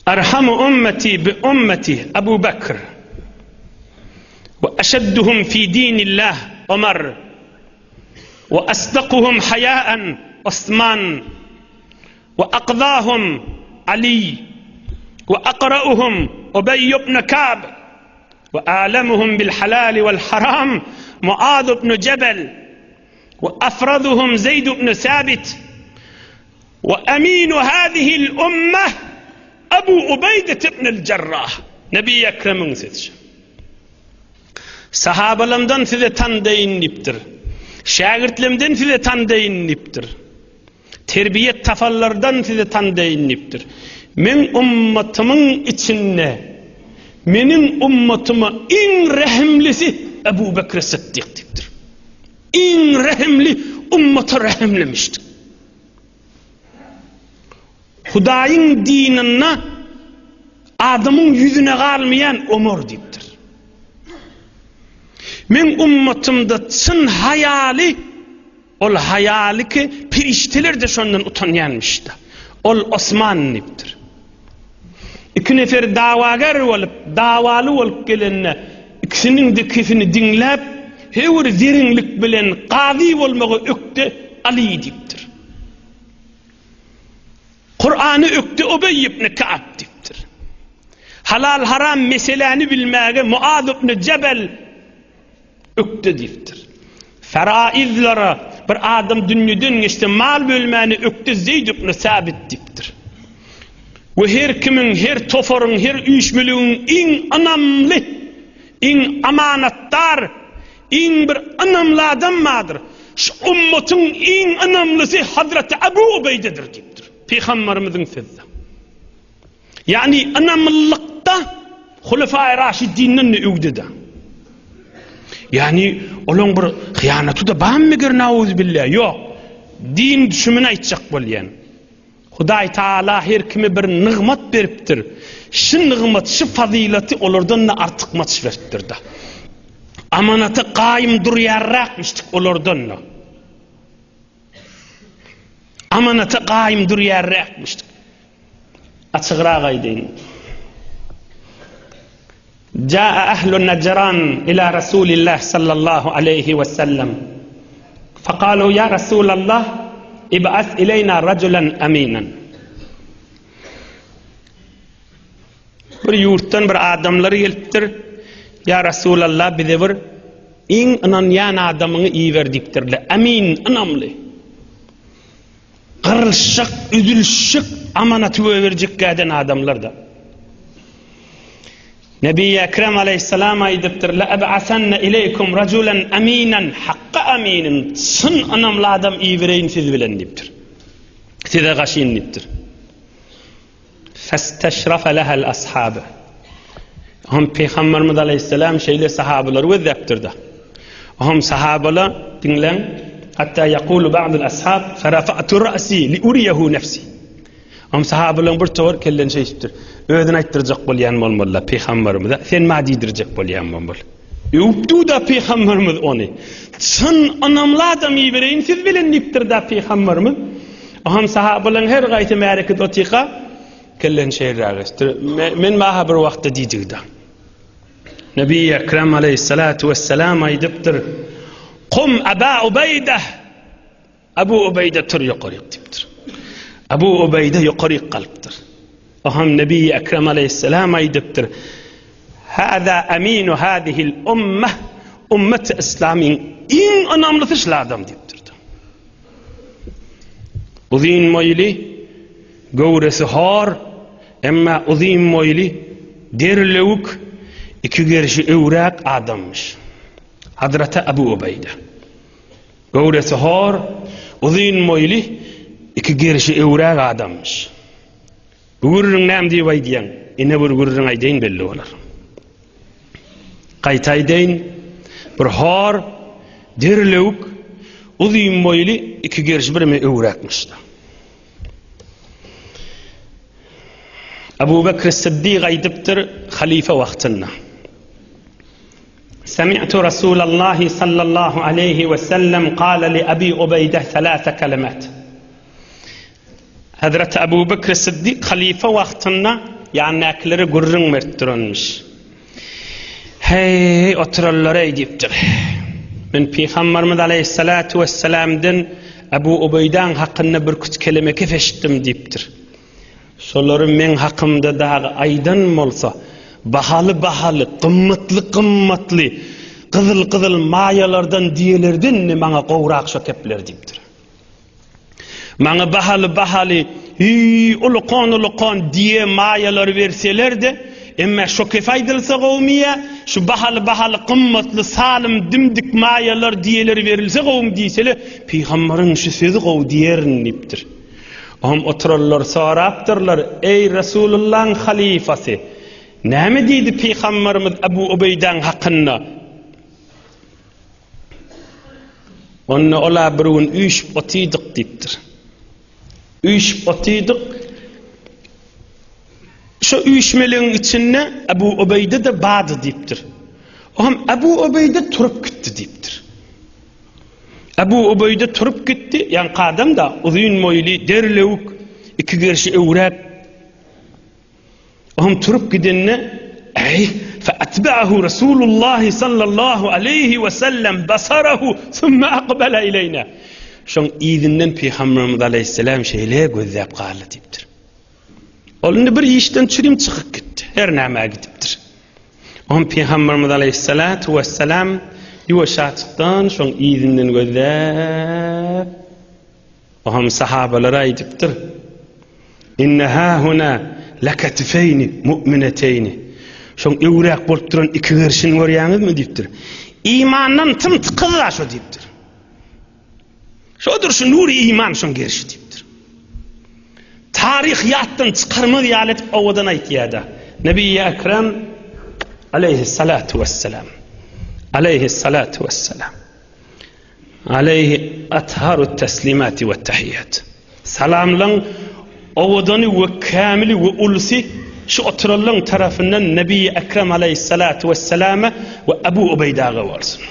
Arhamu ummeti bi ummeti Abu Bekr we eşedduhum fi dinillah Omar we asdakuhum haýaen Osman we akzahum Ali we akrauhum Ubeý ibn Ka'b we a'lemuhum bil halali wal haram Muaz ibn Jebel we afraduhum Zeýd ibn Sabit We eminu hazihil ummeh Ebu Ubeýdet ibnül Jerrah. Nebi Ekremiň sözi. Sahabalamdan size tandaýyn diýipdir. Şägirtlemden size tandaýyn diýipdir. Terbiýet tapanlardan size tandaýyn diýipdir. Meň ummatymyň içinde meniň ummatyma iň rehimlisi Ebu Bekr Siddik diýipdir. Iň rehimli ummata rehimlemişdir. Hudaýyň dininde adamyň ýüzüne galmaýan Omar diýipdir. Meň ummatymda çyn haýaly ol haýaly ki perişdeler-de şondan utanýanmyş-da. Ol Osman diýipdir. Iki nefer dawager bolup, dawaly bolup gelende ikisiniň-de kesini diňläp, höwür zeriňlik bilen kazy bolmaga ökde Aly diýipdir. Kurany ökde Ubeý ibn Ka'b diýipdir. Halal-haram meseläni bilmäge Muaz ibn Jebel ökde diýipdir. Feraizlere bir adam dünýeden geçse mal bölmäne ökde Zeýd ibn Sabit diýipdir. We her kimiň, her toparyň, her üýşmeligiň iň ynamly, iň amanatdar, iň bir ynamly adam bardyr. Şu ummatyň iň ynamlysy Hazreti Abu Ubeýdedir diýipdir. Pygamberimiziň sözü. Ýagny ynamlylykda Hulefai Raşidinden-de öwdede. Ýagny olaň bir hyýanaty-da barmy meger nauzubilla? Ýok. Din düşümini aýtjak bolýan. Hudaý Taala her kime bir nygmat beripdir. Şu nygmat, şu fazylaty olardan-da artykmaç beripdir-de. Amanata gaýym durýarrakmyşdyk olardan-da. Amanata gaýym durýarrakmyşdyk. Açygrak aýdaýyn. Jaa ahlu Najran ila Rasulillah sallallahu aleýhi we sellem. Fakalu ya Rasulallah ib'as ileyna rajulan aminan. Bir ýurtdan bir adamlar gelipdir. Ya Rasulallah bize bir iň ynanýan adamyňy iber diýipdirler. Amin, ynamly. Gyrlyşjak, üzülişjek amanaty goýberjek gäden adamlar-da. Nebi Ekrem aleýhissalam aýdypdyr, La eb'asanna ileýkum rajulan aminan, hakka aminin, çyn ynamly adam ibereýin siz bilen diýipdir. Size gaşyn diýipdir. Festeşrafe lehel ashabe. Hom Peygamberimiz aleyhisselam şeýle sahabalary gözläpdir-de. Hom sahabalar diňläň, hatta yaqulu ba'dul ashab farafa'tu ra'si li uriyahu nefsi. Hom sahabalaryň bir towar kellen şeýtipdir. Özüni aýtdyrjak bolýan bolmalylar Peygamberimize. Sen ma diýdirjek bolýan bolmaly. Öwüpdi-da Pygamberimiz ony. Çyn ynamly adam ibereýin siz bilen diýipdir-da Pygamberimiz. Oňam sahabalaryň her gaýsy märekede otyka, kelleni şeýleräk esdir. Men maha bir wagtda diýdigi-da. Nebi Ekrem aleýhissalatu wesselam aýdypdyr, Kum Aba Ubeýde! Abu Ubeýde tur ýokaryk diýipdir. Abu Ubeýde ýokaryk galypdyr. Oňam Nebi Ekrem aleýhissalam aýdypdyr, Hâzâ aminu hâzihil ummah, ummet-i islamyň iň ynamlysy şul adam diýipdir. Uzyn boýly, göwresi hor, emma uzyn boýly, derlewük, iki gerşi öwräk adammyş. Hazreti Abu Ubeýde. Göwresi hor, uzyn boýly, iki gerşi öwräk adamyş. Bu gürrüň näme diýip aýdýaň? Ine bir gürrüň aýdaýyn belli bolar. Gaýta aýdaýyn, bir hor, derlewük, uzyn boýly, iki gerşi bireme öwräkmiş-de. Abu Bekr Siddik aýdypdyr halyfa wagtynda. Semi'tu Rasulallahi sallallahu aleýhi we sellem kale li Abi Ubeýde selase kelimat. Hazreti Abu Bekr Siddik halyfa wagtynda. Ýanynakilere gürrüň berip duranmyş. Heý, oturanlar-eý diýipdir. Men Pygamberimiz aleýhissalatu wessalamdan Ebu Ubeýdaň hakynda birküç keleme kep eşitdim diýipdir. Şolary meň hakymda dagy aýdan bolsa, bahaly-bahaly, gymmatly-gymmatly, gyzyl-gyzyl maýalardan diýelerden-de maňa gowrak şo kepler diýipdir. Maňa bahaly-bahaly, hüý, ulukan-ulukan diýe maýalary berseler-de, emme şo kef aýdylsa gowumy ýa, şu bahaly-bahaly, gymmatly, salym, dim-dik maýalar diýeleri berilse gowumy diýseler, pygambaryň şu sözi gowy diýerin diýipdir. Oňam oturanlar sorapdyrlar, Eý, Resulullaň halyfasy, näme diýdi pygambarymyz Abu Ubeýdäň hakynda? Onda ola bir gün üýşüp otydyk diýipdir. Üýşüp otydyk. Şu üýşmeligiň içinde Abu Ubeýde-de bardy diýipdir. Oňam Abu Ubeýde turup gitdi diýipdir. Ebu Ubeýde turup gitdi, ýaňky adam-da uzyn boýly, derlewük, iki gerşi öwräk. Oňam turup gidende, Eý, fe atba'ahu Rasulullahi sallallahu aleýhi we sellem basarahu summa aqbala ileýna. Şoň yzyndan Pygamberimiz aleýhissalam şeýle gözläp galdy diýipdir. Ol indi bir işden çürim çykyp gitdi. Her nämä gidipdir. Oňa Pygamberimiz aleýhissalatu wessalam ýuwaşjaçykdan şoň yzyndan gözläp, oňam sahabalara aýdypdyr. Inne hahuna lakatifeýni mu'mineteýni. Şoň öwräk bolup duran iki gerşini görýäňizmi diýipdir. Imandan tym tykyz-a şo diýipdir. Şodur şu nury iman şoň gerşi diýipdir. Taryh ýatdan çykarmaz ýaly edip owadan aýtýar-da. Nebi Ekrem aleyhissalatu vesselam. Aleyhissalatu vesselam. Aleyhi atharu teslimati we tahiyyat. Salamlaň owadany we kämili we ulusy şu oturanlaň tarapyndan Nebi Ekrem aleyhissalatu vesselama we Ebu Ubeýdaga bolsun.